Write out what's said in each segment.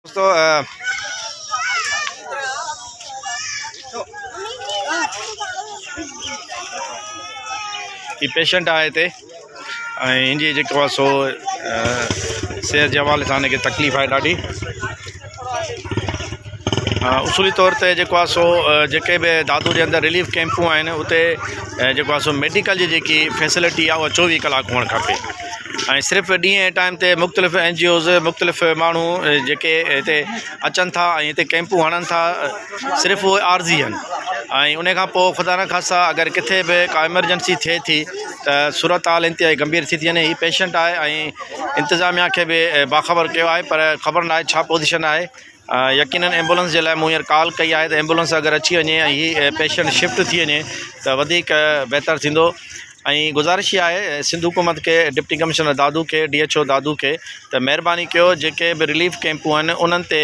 دوستو هي پيشنٽ آهي هتي ۽ هن جي جيڪو آهي سو صحت جي حوالي سان هن کي تڪليف آهي ڏاڍي اصولي طور تي جيڪو آهي سو جيڪي به دادو جي اندر رليف ڪيمپون آهن اتي جيڪو آهي سو ميڊيڪل جي جيڪي فيسلٽي آهي اها چوويهه ڪلاڪ هئڻ کپي ۽ صرف ڏينهن جي ٽائيم تي مختلف اين جي اوز مختلف ماڻهو جيڪي هتي اچن ٿا ۽ هتي ڪيمپون هڻن ٿا صرف اهي عارضي آهن ۽ ان کان پوء خدا نخواسته اگر ڪٿي به ڪا ايمرجنسي ٿئي ٿي ته صورت حال انتهائي گنڀير ٿي ٿي وڃي هي پيشنٽ آهي ۽ انتظاميا کي به باخبر ڪيو آهي پر خبر ناهي ڇا پوزيشن آهي يقينن ايمبولنس جي لاء مون هينئر ڪال ڪئي آهي ته ايمبولنس اگر اچي وڃي ۽ هي پيشنٽ شفٽ ٿي وڃي ته وڌيڪ بهتر ٿيندو ۽ گذارش اها آهي سنڌ حڪومت کي ڊپٽي ڪمشنر دادو کي ڊي ايڇ او دادو کي ته مهرباني ڪيو جيڪي به رليف ڪيمپون آهن انهن تي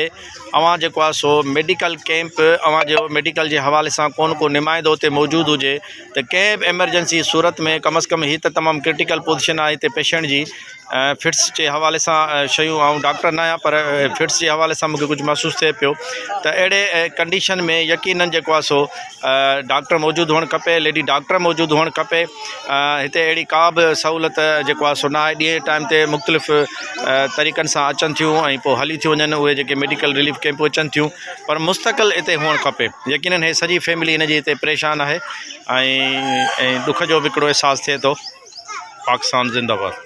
اوهان جيڪو آهي سو ميڊيڪل ڪيمپ اوهان جو ميڊيڪل جي حوالي سان ڪونه ڪو نمائندو اتي موجود هجي ته ڪنهن به ايمرجنسي صورت ۾ ڪم از ڪم هي ته تمام ڪرٽيڪل پوزيشن آهي هتي پيشنٽ جي فٽس جي حوالي سان شيون آئون ڊاڪٽر نه آهيان پر فٽس جي حوالي سان مونکي ڪجهه محسوس ٿئي پيو ته اهڙي ڪنڊيشن ۾ يقينن جيڪو آهي سو ڊاڪٽر موجود هئڻ کپي ليڊي ڊاڪٽر موجود هئڻ کپي هتي اهڙي ڪا به سهولت جيڪو آهي سو نه آهي ڏينهن جي ٽائيم تي مختلف طريقن سان اچن ٿيون ۽ پوء هلي ٿيون وڃن اهي جيڪي ميڊيڪل رليف ڪيمپون اچن ٿيون پر مستقل هتي هئڻ کپي يقينن هي سڄي فيملي هن جي هتي پريشان آهي ۽ ڏک جو به هڪڙو احساس ٿئي ٿو پاڪستان زنده باد.